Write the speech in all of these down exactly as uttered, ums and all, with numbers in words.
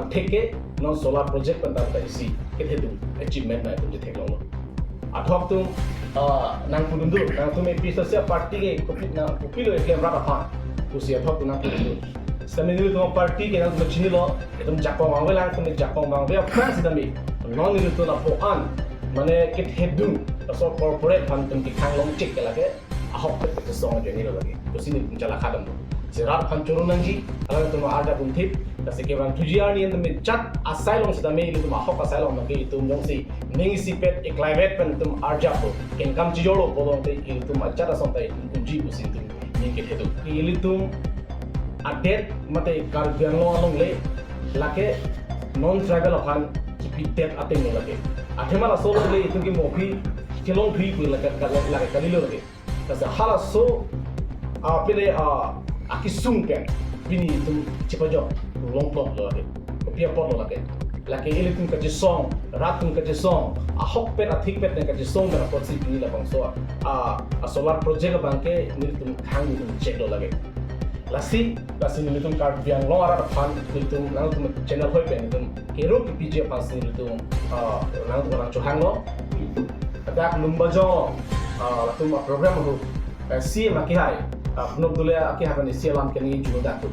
Theke non solar project pen ta isi kethedung achievement nangtum chetheklonglo. Athok atum, ah, nangpudun do, nangtum A P H L C party ke kopi, nang kopilo eklem rat aphan pusi athok atum nangpudun do. Sitame nelitum party ke nangtum chinilo, itum jakong vangve lang, itum jakong vangve aphan sitame non nelitum lapu-an, mane kethedung, laso corporate aphan itum kekhang longchek ke lake ahokpet kachesong ajoinelo lake. Pusi nelitum chala khadam do. Si rat aphan choro nangji, alangtum arjap un thip, lasi kevang thuji arni itum chat asai along sitame itum ahok asai along nangke itum jongsi ning isipet eklaivet pen itum arjap do. Kenkam chijorlo pulote itum ajat ason ta itum unji pusi itum ning kethedung. Ilitum adet mate Karbi Anglong along le lake non-tribal aphan kipidet ateng lo lake. Athema laso along le itum ke mophi kelongphi pu lake, lake kalilo lake. Lasi halaso, ah, pele, ah, akesung pen pini itum chipajok longplot lo lake. Kopi apot lo lake. Lake ilitum kachesong, rat atum kachesong, ahokpet athikpet pen kachesong pen apotsi pini labangso, ah, ah, solar project abang ke nelitum khang nelitum cheklo lake. Lasi, lasi nelitum Karbi Anglong arat aphan nelitum nangtum channel hoi pen nelitum kero kepiji aphansi nelitum, ah, nangtum nangchohanglo. Dak Lumbajong, ah, latum program ahut, eh, C M akehai, ah, Prabhat Dole akehai aphan isi alam keni juno dak tu.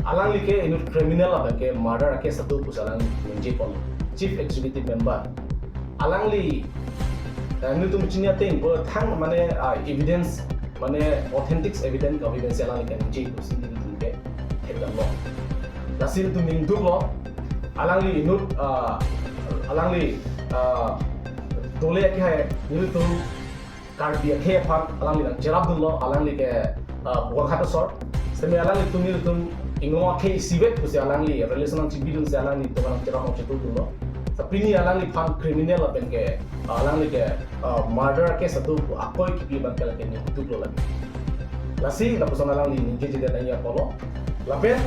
Alangli ke inut criminal abang ke murder ake satu pusi alang ningje pon, Chief Executive Member. Alangli, eh, nelitum chini ateng pulo thang mane, ah, evidence, mane authentic evidence, evidence alangli kaningje pusi nelitum ke thekdamlo. Lasi nelitum ningduklo, alangli inut, ah, alangli, ah, Dole akehai nelitum Karbi akhei aphan alangli nangcherapdunlo, alangli ke, ah, Bogakhat asor. Sitame alanglitum nelitum inglong akhei isivet pusi alangli relation nangchibidunsi alanglitum nangcherap nangchetudunlo. Sa pini alangliphan criminal lapen ke, ah, alangli ke, ah, murder case atu akoi kipi abang ke lake ningduklo lake. Lasi lapuson alangli ningjejedet nangji apotlo. Lapen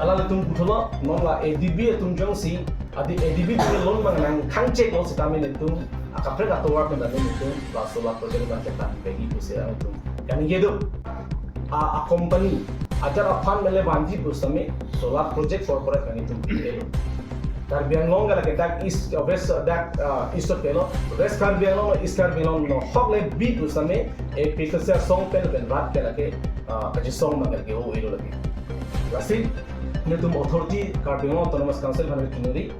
alanglitum puthotlo, non la A D B atum jongsi, adi A D B atum along abang nangkhangcheklo sitame nelitum akaprek atovar pen nelitum la solar project abang chethan pegi pusi alangtum kaningje do. A, a company ajat aphan mele vanji pusitame solar project corporate nelitum pilo. Karbi Anglong ke lake dak East, West, dak, ah, East pilo, West Karbi Anglong, East Karbi Anglong nohok le bi pusitame A P H L C asong pen pen rat ke lake, ah, kachesong abang ke o ilo lake. Lasi nelitum authority Karbi Anglong Autonomous Council aphan chinuri,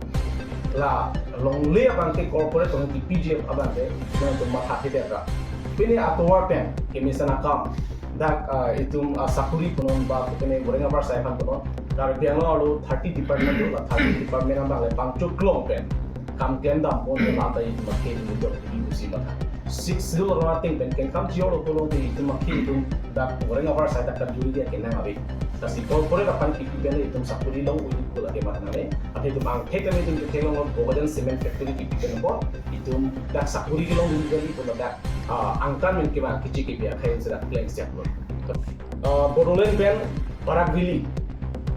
la longle abang ke corporate tong kepiji abang ke nangtum matha thedet ra. Pini atovar pen kemesen akam, dak, ah, itum, ah, sakuri punon ba pini goreng avarsai aphan punon, Karbi Anglong arlo thirty department do, la thirty department abang le pangchuk klong pen kam klemdam pon pen lata itum akhei itum jok itum pusi matha. Sixth Schedule arong ateng pen kenkam chijorlo pulote itum akhei itum dak goreng avarsai dak kajuri dia kenang ave. Lasi corporate aphan kipi pen itum sakuri long uli pula ke matha nave. Athe itum angthek kami itum ketheklong Bokajan Cement Factory kipi pen apot itum dak sakuri kelongdun kali pula dak, ah, angkan pen kevang kichi kipi akhei itum dak pleng siap lo. Ah, Bodoland pen Barak Valley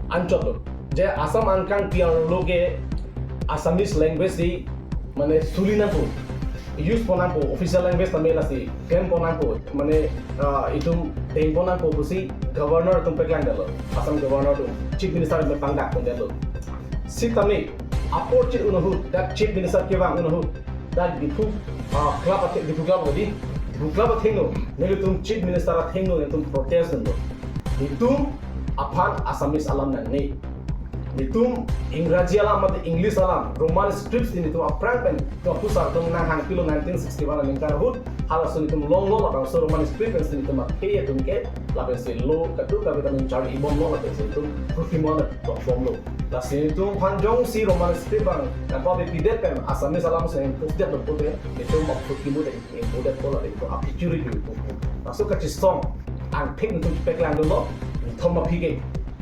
anchot lo. Je Assam angkang P R lo ke Assamese language si mane suli nangpo, use pon nangpo, official language tame lasi klem pon nangpo, mane, ah, itum deng pon nangpo pusi governor atum paklangdetlo, Assam governor atum, chief minister atum pangdak pondetlo. Sitame apor chit un ahut, dak chief minister kevang un ahut, dak Diphu, ah, club athe-, Diphu club tadi, Diphu club athengno, nelitum chief minister athengno nelitum protest dunlo. Nelitum aphan Assamese alam nangne. Nelitum Ingraji alam mate English alam, Roman script si nelitum aphrang pen, itum apusar atum nanghangpilo nineteen sixty-one aningkan ahut, halaso nelitum longlo labangso Roman script pensi nelitum akhei atum ke, lapensi lo kadokave ta nangchari ibomlo lapensi nelitum purkimo na tokbomlo. Lasi nelitum aphan jongsi Roman script abang nangpavepidet pen Assamese alam si nangpusdetlo pulote, nelitum apurkimo ta nangpudetpo, lapen nelitum aphi churi churi pupo. Laso kachesong angthek nelitum chepaklangdunlo, nithom aphi ke.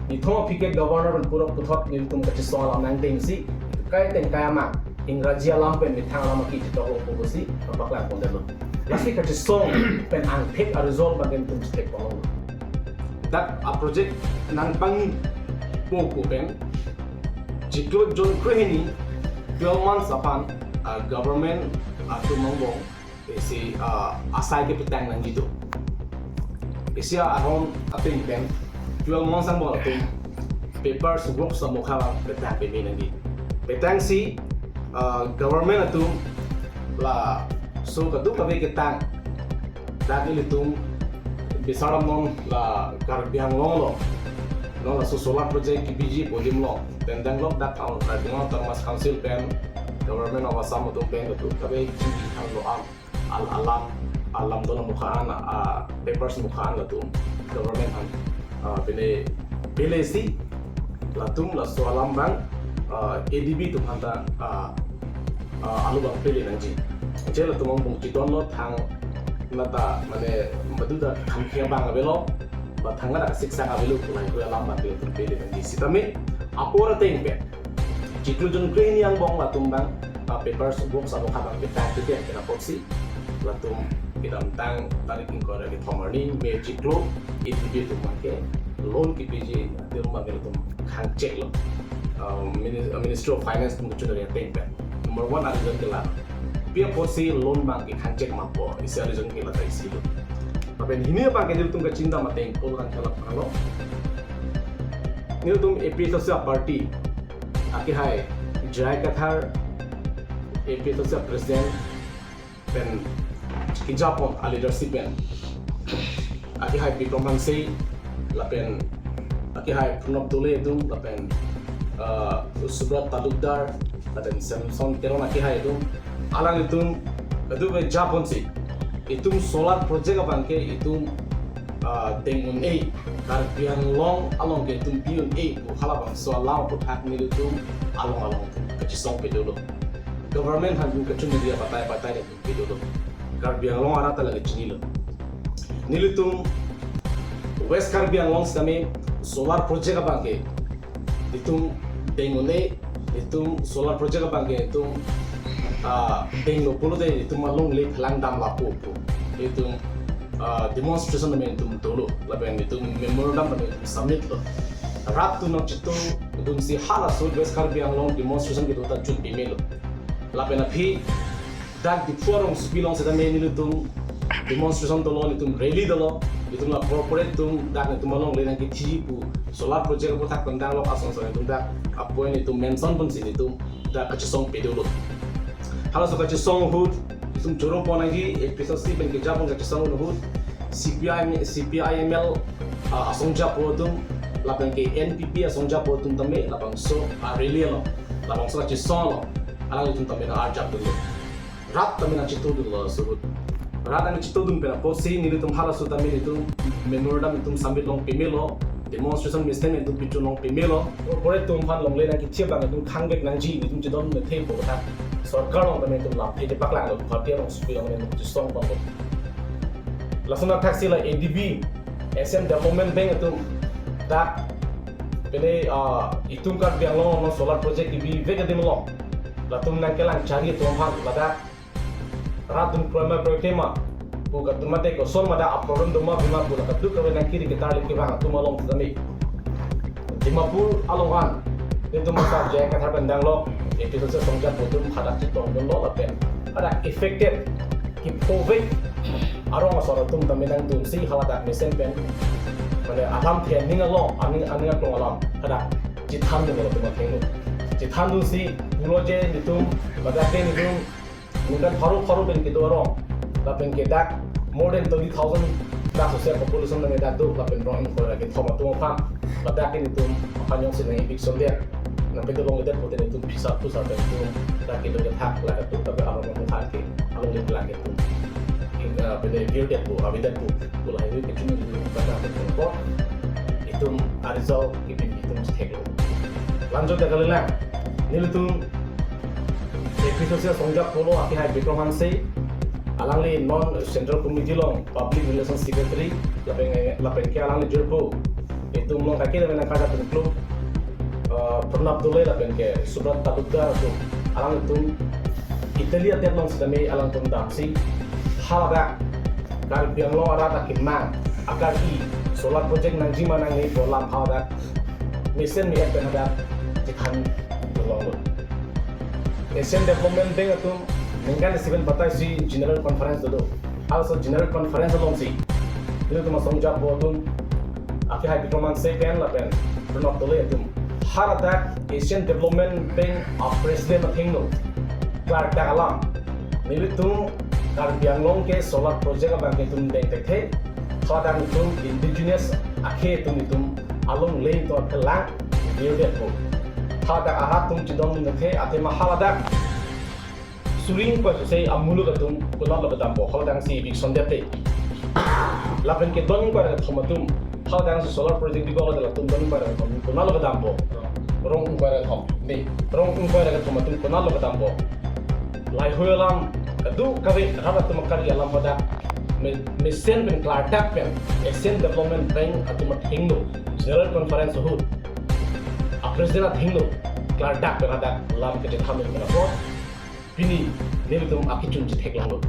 Nithom aphi ke governor pen pura puthot nelitum kachesong alam nangdengsi, kai teng kai amang Ingraji alam pen methang alam aki chetoklo pusi nangpaklang pondetlo. Lasi kachesong pen angthek a-result abang nelitum chethek pondetlo. Dak a-project nangpangni po ko pen, chiklo jon krehini, twelve months aphan, ah, government atum angbong isi, ah, asai kepetang nangji do. Isi aron ateng pen twelve months angbong atum papers works amokha abang petang peme nangji. Petangsi, ah, government atum laso kadokave ketang dak ilitum bisar damnon, la Karbi Anglong along non laso solar project kebiji pu adim along, pen danglok dak Karbi Anglong Autonomous Council pen Government of Assam atum pen kadokave chingki thanglo am al alam, alam don amokha an, ah, papers mokha an latum government aphan, ah, pine pelesi latum laso alam abang, ah, A D B atum aphanta, ah, ah, alu abang pele nangji. Je latum angbong chidonlo, thangnat ta mane madu ta khamkhe abang avelo, ba thangnat ta siksak avelo pu lahai pu alam abang latum pele nangji. Sitame apor ateng pen chiklo June krehini angbong latum abang, ah, papers works amokha abang petang titi pen apotsi latum kedamtang tarik ingkoi ra kethom arni May chiklo, A D B atum abangke loan kepiji adim abang latum khangcheklo. Ah, Minis-, Ministry of Finance atum kachunari ateng pen. Number one a-reason ke la, pi apotsi loan abangke khangchek mapo, isi a-reason ke la ta isi lo. Lapen hini abangke nelitum kachingdam ateng polo tangte lapu lo. Nelitum A P H L C a-party akehai J I Kathar, A P H L C a-president pen kejapon a-leadership pen, akehai Bikram Hanse, lapen akehai Pranab Doley atum, lapen, ah, Subrat Talukdar, lapen Samson Teron akehai atum, alanglitum kadokave japonsi itum solar project abangke itum, ah, deng un-e, Karbi Anglong along ke itum bi un-e pu halabangso alam aphuthak nelitum along along atum kachisong pedolo. Government aphan kachunari abatai batai atum pedolo. Karbi Anglong arat ta lake chinilo. Nelitum West Karbi Anglong sitame solar project abangke itum deng un-e, itum solar project abangke itum, ah, denglo pulote itum alongle phelang dam lapu pu itum, ah, demonstration tame itum dolo, lapen itum memorandum tame itum submit lo. Rat atum nangchitongdunsi halaso West Karbi Anglong demonstration kedo ta jut pemelo. Lapen aphi dak Diphu arongsopi along sitame nelitum demonstration dolo, nelitum rally dolo, nelitum la corporate atum dak nelitum alongle nangkethi pu solar project aphuthak pen danglok ason ason nelitum dak a-point nelitum mention ponsi nelitum dak kachisong pedolo. Halaso kachisong ahut itum choro pon nangji, A P H L C pen kejapon kachisong ahut C P I, C P I M L, ah, asong japo atum, lapen ke N P P asong japo atum tame labangso a-rally along, labangso kachisong along alanglitum tame nang-arjapdunlo. Rat tame nangchitongdunlo laso ahut. Rat nangchitongdun pen apotsi nelitum halaso tame nelitum memorandum itum submit long pemelo, demonstration meeting itum pichun long pemelo. Corporate atum aphan longle nangkethi abang itum khangvek nangji, itum chidon methe pu kotha sorkar along tame itum lamthe chepaklanglo, Guwahati arongsopi along tame itum chisong ponlo. Lason athaksi la A D B, Asian Development Bank atum dak pine, ah, itum Karbi Anglong along solar project kebivek adim along latum nangkelang chari atum aphan ladak rat atum kroima kroikre ma pu kadun mate koson ma dak a-problem doma bima pu la kadokave nangkiri ketarlip kevang atum along sitame Dimapur along an nelitum asar J I Kathar pen danglok, A P H L C asong japo atum hadak chitongdunlo lapen hadak affected kephovek arong asor atum tame nangdunsi haladak mesen pen, mane alamthe aning along, aning, aning aklong alam hadak chethandunlo latum athengno. Chethandunsi pulo je nelitum, ladak ke nelitum ningkan pharo pharo pen kedo arong, lapen ke dak more than twenty thousand dak social population tame dak do, lapen rong ingkoi ra kethom atum aphan, ladak ke nelitum aphan jongsi nang eviction det, nangpado longledet pute nelitum phisa phusar pen nelitum dak kedo kethak la atum, tapi arong atum aphan ke alongle plang ke atum, in, ah, pine virdet pu, avedet pu, pu lahai hui kechun nelitum dak dak pen ko itum a-result ke pini itum theklo. Lanjut dak kalilang, nelitum A P H L C asong japo lo akehai Bikram Hanse, alangli non Central Committee along Public Relations Secretary, lapen, lapen ke alangli jirpo itum along kake lapen angkar atum klub, eh, Pranab Doley lapen ke Subrat Talukdar atum, alanglitum Italy adet along sitame alangtum damsi haladak Karbi Anglong arat akemang akar-i solar project nangji ma nangne pu alam haladak mesen me-et pen hadak chethandun longlo. Asian Development Bank atum ningkan isi pen batai si General Conference dodo. Halaso General Conference alongsi nelitum asong japo atum, akehai Bikram Hanse pen lapen Pranab Doloi atum. Haladak Asian Development Bank a President athengno klardak alam. Nelitum Karbi Anglong ke solar project abang ke itum deng thekthe. Haladak itum indigenous akhei atum itum along leng to phelang. Nelitum haladak arat atum chedondun thekthe, athema haladak suri ingkoi sosei amuluk atum konatlo kedampo, haladang si eviction det te. Lapen ke dun ingkoi ra kethom atum, haladang si solar project dibok ladak atum dun ingkoi ra kethom konatlo kedampo. Rong ingkoi ra kethom, dei, rong ingkoi ra kethom atum konatlo kedampo. Lahei alam kadokave rat atum akari alam hadak me-, mesen pen klardak pen Asian Development Bank atum athengno General Conference ahut a President athengno klardak pen hadak lam kachethan pen apot pini nelitum akechun chetheklonglo.